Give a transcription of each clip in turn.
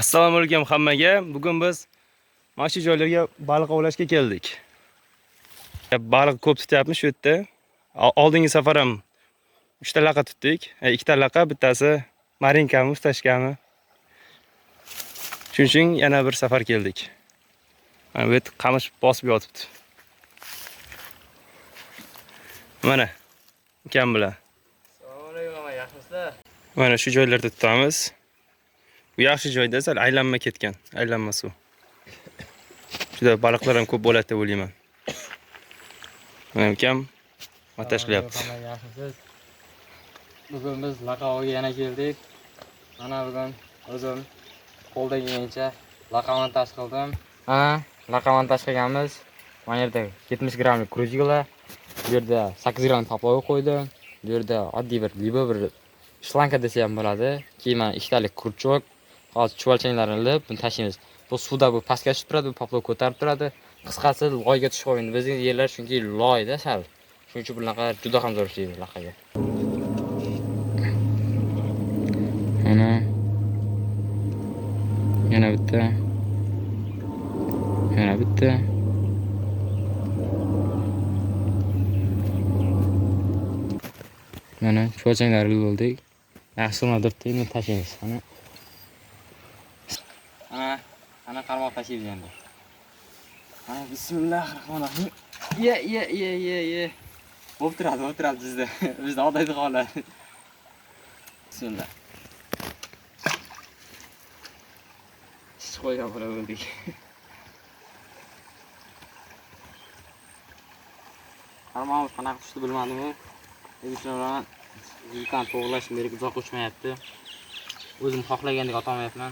Assalomu alaykum hammaga. Bugun biz mana shu joylarga baliq ovlashga keldik. Baliq ko'p tutyapmiz shu yerda. Oldingi safar ham 3 ta laqa tutdik. 2 ta laqa, bittasi marinkami, ustashkami. Shuning uchun yana bir safar keldik. Mana bu yerda qamish bosib yotibdi. Mana ukam bilan. Assalomu alaykum, yaxshimisizlar? Mana shu joylarda tutamiz. Bu yaxshi joyda, sal aylanma ketgan, aylanma suv. Juda baliqlar ham ko'p bo'ladi deb o'ylayman. Mana ukam montaj qilyapti. Yaxshimisiz? Bugun biz laqaoviga yana keldik. Mana bugun o'zim qo'ldan kelgancha laqa montaj qildim. Mana laqa montaj qilganmiz. Mana yerda 70 grammlik kruzigla, bu yerda 8 gramm poplov qo'ydim. Bu yerda oddiy bir liba bir shlanka desa ham bo'ladi. Keyin mana ikkitalik kruchok, hozir chuvalchanglarni ilib buni tashlaymiz. Bu suvda bu pastga tushib turadi, bu poplov ko'tarib turadi. Qisqasi loyga tushib qolmaydi. Bizning yerlar chunki loyda sal. Shuning uchun bunaqa juda ham zo'r ishlaydi laqaga. Mana yana bitta. Yana bitta. Mana chuvalchanglarni ilib oldik. Yaxshi turibdi, endi tashlaymiz. Mana. Ana, ana qarmoq tashlaymiz endi. Mana bismillahirrohmanirrohim. Ye, ye, ye, ye, ye. Bo'lib turadi, bo'lib turadi bizda. Bizda odatda qoladi. Bismillah. Chichib qo'ygan bo'la bo'ldik. Qarmog'imiz qanaqa tushdi bilmadim-u. Endi shuni bilan yukani to'g'rilashim kerak, uzoq uchmayapti. O'zim xohlagandek otolmayapman.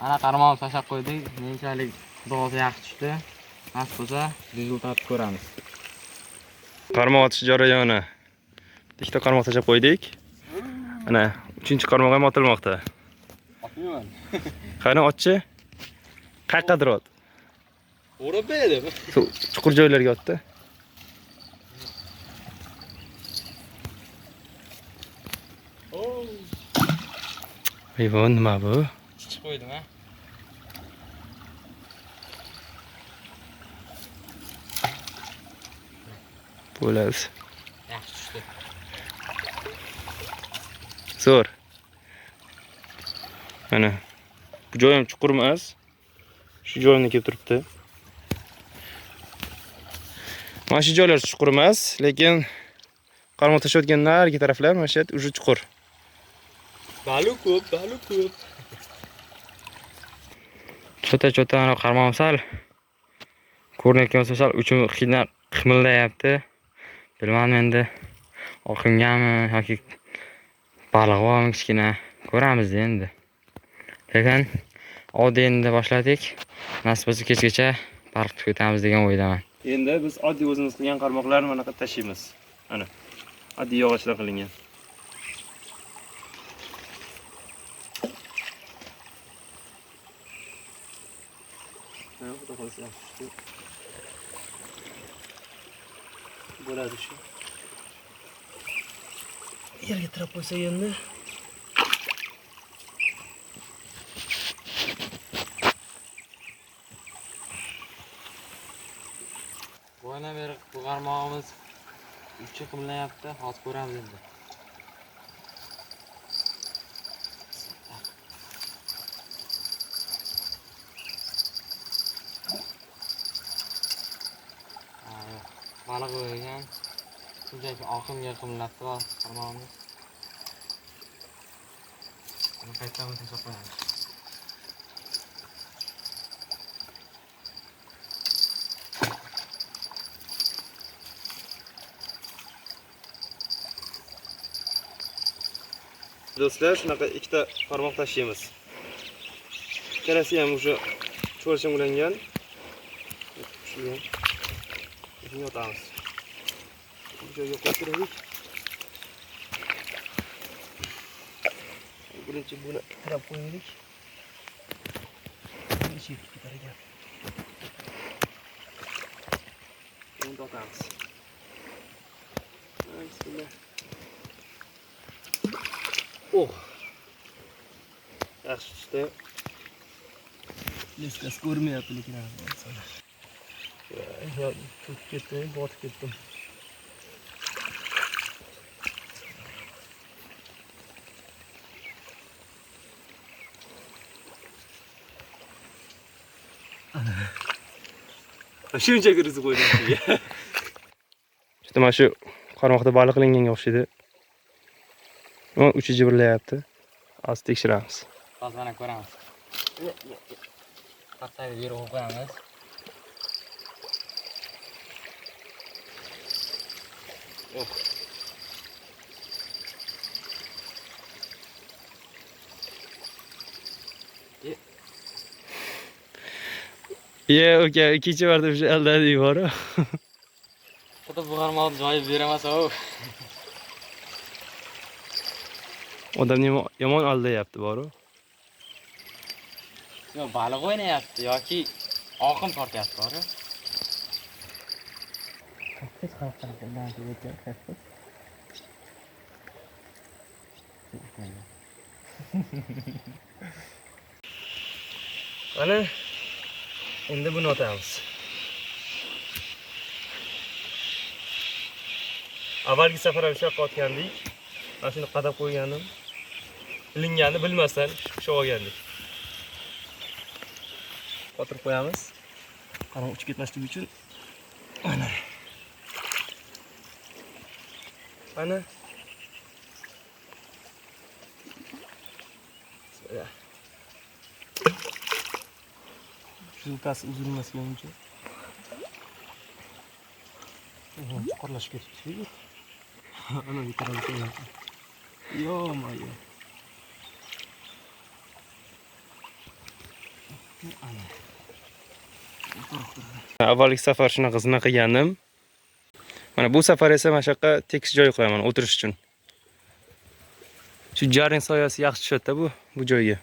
Ana qarmog'imizni tashlab qo'ydik. Nechalik xudo xohlasa yaxshi tushdi. Nasib bo'lsa rezultat ko'ramiz. Qarmoq otish jarayoni. Ikkita qarmoq tashlab qo'ydik. Ana 3-qarmoq ham otilmoqda. Otmayman. Qani otchi? Qayoqqadir ot? O'rab berdim. Suv chuqur joylarga otdi. Eyvo, nima bu? Chichib qo'ydim, ha. Bo'ladi. Yaxshi tushdi. Zo'r. Mana bu joy ham chuqur emas. Shu joyni kelib turibdi. Mana shu joylar chuqur emas, lekin qarmoq tashlayotgan narigi taraflar mana shu yer уже chuqur. Baliq ko'p, baliq ko'p. Cho'ta-cho'ta ana qarmoq sal ko'rinayotgan bo'lsa sal uchim qimillayapti. Bilmadim endi oqimgami yoki baliq bormi kichkina, ko'ramiz endi. Lekin oddiy endi boshladik. Nasib bo'lsa kechgacha baliq tutib ketamiz degan o'ydaman. Endi biz oddiy o'zimiz qilgan qarmoqlarni mana bu tashlaymiz. Ana oddiy yog'ochdan qilingan. Bo'ladi shu. Yerga tirab qo'ysak endi. Boydan beri bu qarmog'imiz uchi qimlayapti. Hozir ko'ramiz endi. Baliq qo'ygan. Shunchaki oqimga qimlabdi qarmog'imiz. Buni qaytadan tashlab qo'yamiz. Do'stlar, shunaqa ikkita qarmoq tashlaymiz. Ikkalasi ham o'sha cho'lchang ulangan. Shuni yotamiz. Bu joyga qo'yib turaylik. Birinchi buni tirab qo'yaylik. Ichiga kirib ketar ekan. Endi otamiz. Bismillah. Oh. Yaxshi tushdi. Leskasi ko'rinmayapti lekin. Ya, to'kib ketdim, botib ketdim. Shuncha kirgizib qo'ydim suvga. Juda mana shu qarmoqda baliq ilinganga o'xshaydi. Uchi jimirlayapti. Hozir tekshiramiz. Hozir mana ko'ramiz. Qattiq yer qo'yib qo'yamiz. Oh. Ye, uka, ikkinchi marta o'sha aldadi yuborib. Xudo bu qarmoqni joyib beramas, o. Odam yomon aldayapti boru. Yo, baliq o'ynayapti yoki oqim tortyapti boru. Hech qanaqa Mana endi buni otamiz. Avvalgi safar ham shu yoqqa otgandik. Mana shuni qadab qo'ygandim. Ilinganini bilmasdan ushlab olgandik. Qotirib qo'yamiz. Qarang, uchib ketmasligi uchun. Mana. Mana. Bismillah. Shilkasi uzilmasligi uchun. Chuqurlashib ketibdi. Ana bitta qo'yapti. Yo-moyo. Ana. Avvalgi safar shunaqa zina qilgandim. Mana bu safar esa mana shu yoqqa tekis joy qo'yaman o'tirish uchun. Shu jarning soyasi yaxshi tushadi-da bu joyga.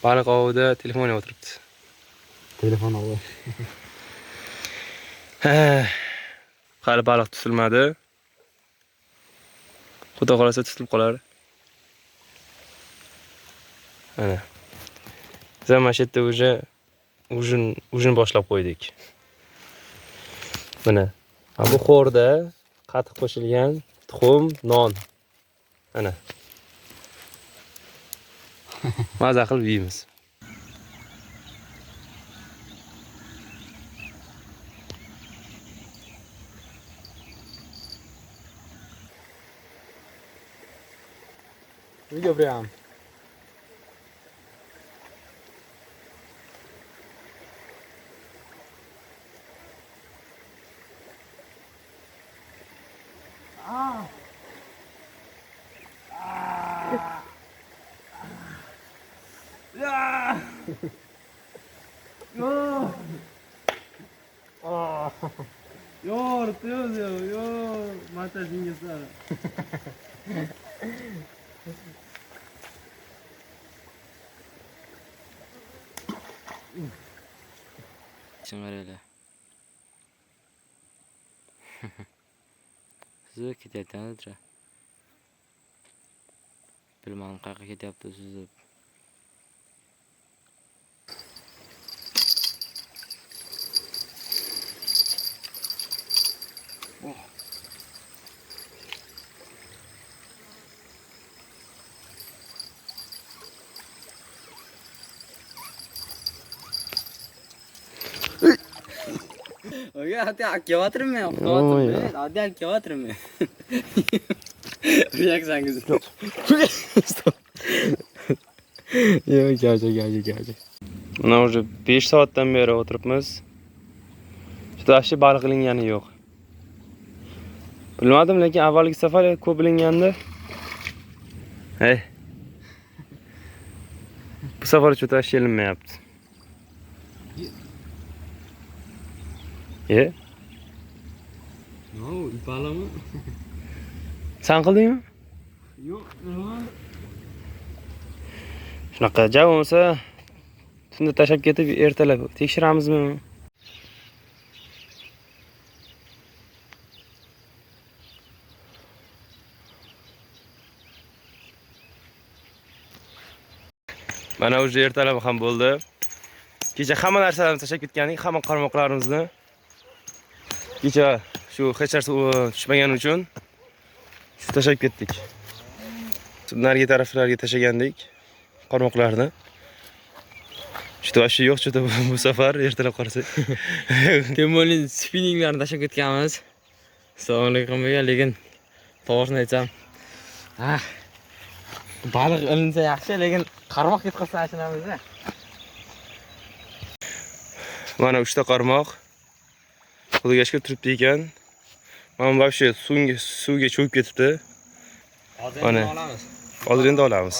Baliq ovida telefon o'tiribdi. Telefon ovi. Hali baliq tutilmadi. Xudo xolasa tutilib qolar. Mana. Biz mana shu yerda уже ujin boshlab qo'ydik. Mana. Bu xo'rda qatiq qo'shilgan tuxum, non. Mana. Maza qilib yeymiz. Video прям. Yo'q, montajingiz. Qaranglar. Suzib ketyapti. Bilmadim qayerga ketyapti suzib. Oga, hadi kelyaptirmi? Xudotim, hadi kelyaptirmi? Yaksangiz. Yo'q, yo'q. Mana уже 5 soatdan beri o'tiribmiz. Juda yaxshi baliq ilingani yo'q. Bilmadim, lekin avvalgi safar ko'p ilingandi. Hey. Bu safar juda yaxshi ilinmayapti. E? No, ipalami? Sen qildingmi? Yo'q, nima? Shunaqa ja bo'lmasa tunda tashlab ketib ertalab tekshiramizmi? Mana уже ertalab ham bo'ldi. Kecha hamma narsalarni tashlab ketgandik, hamma qarmoqlarimizni. Kecha shu hech narsa tushmagani uchun shu tashlab ketdik. Narigi taraflarga tashlagandik qarmoqlarni. Juda вообще yo'q, juda bu safar ertalab qarasak. Temolin spinninglarni tashlab ketganmiz. Assalomu alaykum degan, lekin to'g'risini aytsam, baliq ilinsa yaxshi, lekin qarmoq ketib qolsa achinamiz-da. Mana 3 ta qarmoq. Xudoga shukr turibdi ekan. Mana вообще suvga cho'kib ketibdi. Hozir endi olamiz. Hozir endi olamiz.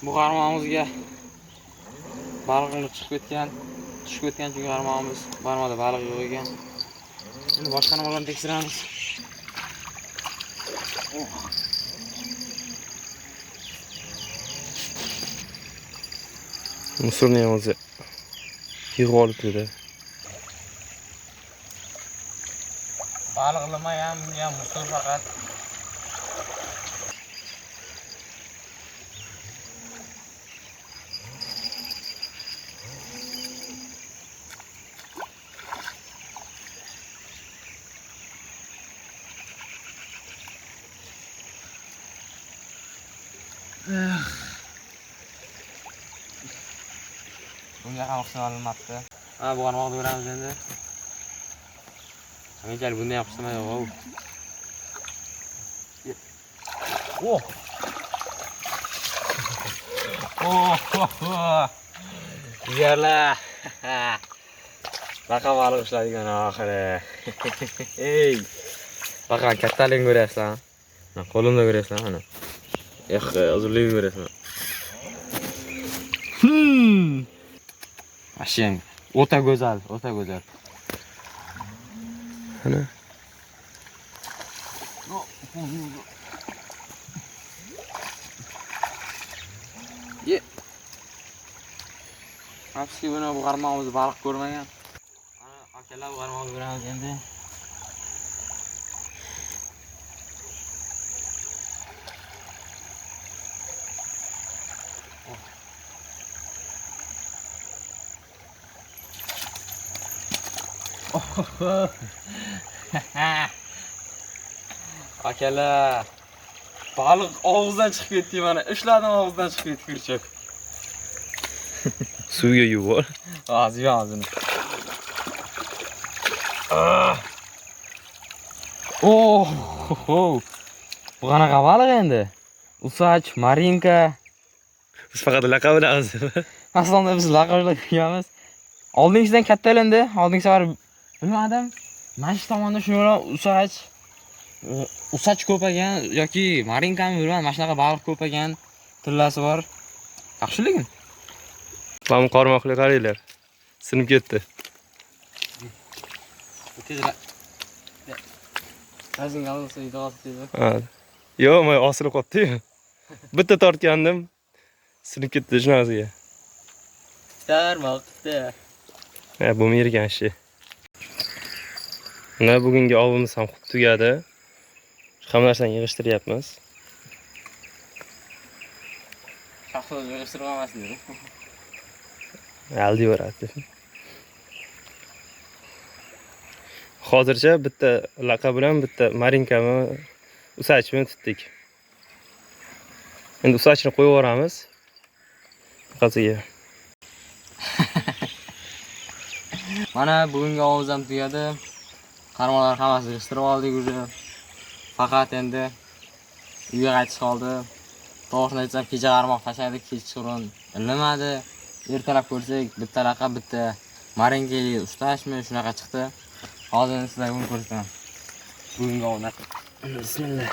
Bu qarmog'imizga balig'imiz chiqib ketgan, tushib ketgan, chunki qarmog'imiz barmada baliq yo'q ekan. Endi boshqa nimalarni tekshiramiz. Musurni ham o'zi yig'ib olibdi-da. Baliq nima ham, buni ham musur faqat. Bunga ham husn olinmabdi. Ha, bu qarmoqni ko'ramiz endi. Menchalik bunday ham husn yo'q. Oh. Oh. Jigarlar. Baqa baliq ushladik mana oxiri. Ey. Baqa kattaligini ko'ryapsizlar. Mana qo'limda ko'ryapsizlar mana. Uzunligini ko'ryapsizlar. Asheng, o'ta go'zal, o'ta go'zal. Ana. Ye. Afsuski buni bu qarmog'imiz baliq ko'rmagan. Ana akalar bu qarmoqni ko'ramiz endi. Akalar, baliq og'izdan chiqib ketdi mana. Ushladim, og'izdan chiqib ketdi kurchak. Suvga yuvor. Hozir yozini. Oh, bu qanaqa baliq endi? Usach, marinka. Biz faqat laqab bilamiz. Aslida biz laqab bilamiz. Oldingisidan katta ilindi. Oldingi safar bilmadim. Mana shu tomonda shunga usach ko'p ekan yoki marinkami bilmadim, mana shunaqa baliq ko'p ekan, tillasi bor. Yaxshi lekin. Mana bu qarmoqli qaranglar. Sinib ketdi. Tezroq. Azing olsa yutib tezroq. Ha. Yo'q, men osilib qoldi-yu. Bitta tortgandim, sinib ketdi shunasiga. Tarmoqda. Ha, bu ekan ishi. Mana bugungi ovimiz ham xup tugadi. Hamma narsani yig'ishtiryapmiz. Shaxsan yig'ishtirib olmasin dedi. Aldayveradi. Hozircha bitta laqa bilan bitta marinkami, usachmi tutdik. Endi usachni qo'yib yuboramiz. Qasiga. Mana bugungi ovimiz ham tugadi. Qarmoqlar hammasini yig'ishtirib oldik уже. Faqat endi uyga qaytish qoldi. To'g'risini aytsam, kecha qarmoq tashladik, kechqurun ilinmadi. Ertalab ko'rsak, bitta laqa, bitta marinkali ustashmi shunaqa chiqdi. Hozir sizlarga buni ko'rsataman. Bugungi ovni. Bismillah.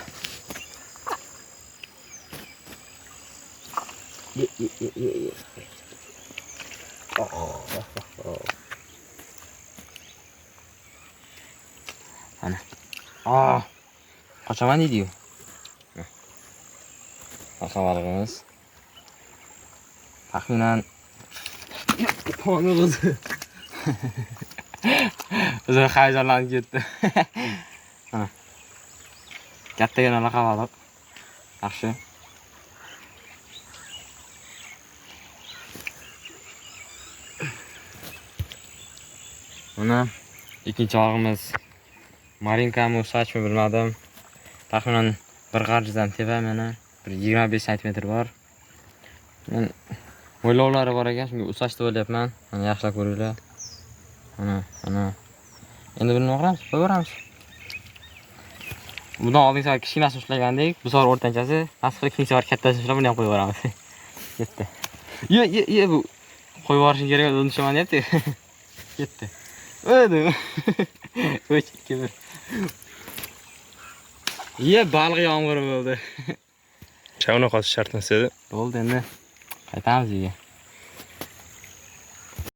Ye. Oh. Ana. Qochaman deydi-yu. Baqa balig'imiz. Taxminan o'zi. O'zi hayajonlanib ketdi. Mana. Kattagina laqa baliq. Yaxshi. Mana ikkinchi balig'imiz marinkami, usachmi bilmadim. Taxminan bir qarjidan tepa mana bir 25 santimetr bor. Men mo'ylovlari bor ekan, shunga usach deb o'ylayapman. Mana yaxshilab ko'ringlar. Mana, mana. Endi buni nima qilamiz? Qo'yaveramiz. Bundan oldingi safar kichkinasini ushlagandik, bu safar o'rtanchasi, nasib qilib ikkinchi safar kattasini ushlab buni ham qo'yib yuboramiz. Ketdi. Ye, ye, ye bu qo'yib yuborishim kerak edi, tushaman deyapti. Ketdi. O'di. 3 2 1. Ye, baliq yomg'iri bo'ldi. Shavna qolish shart emas edi. Bo'ldi endi. Qaytamiz uyga.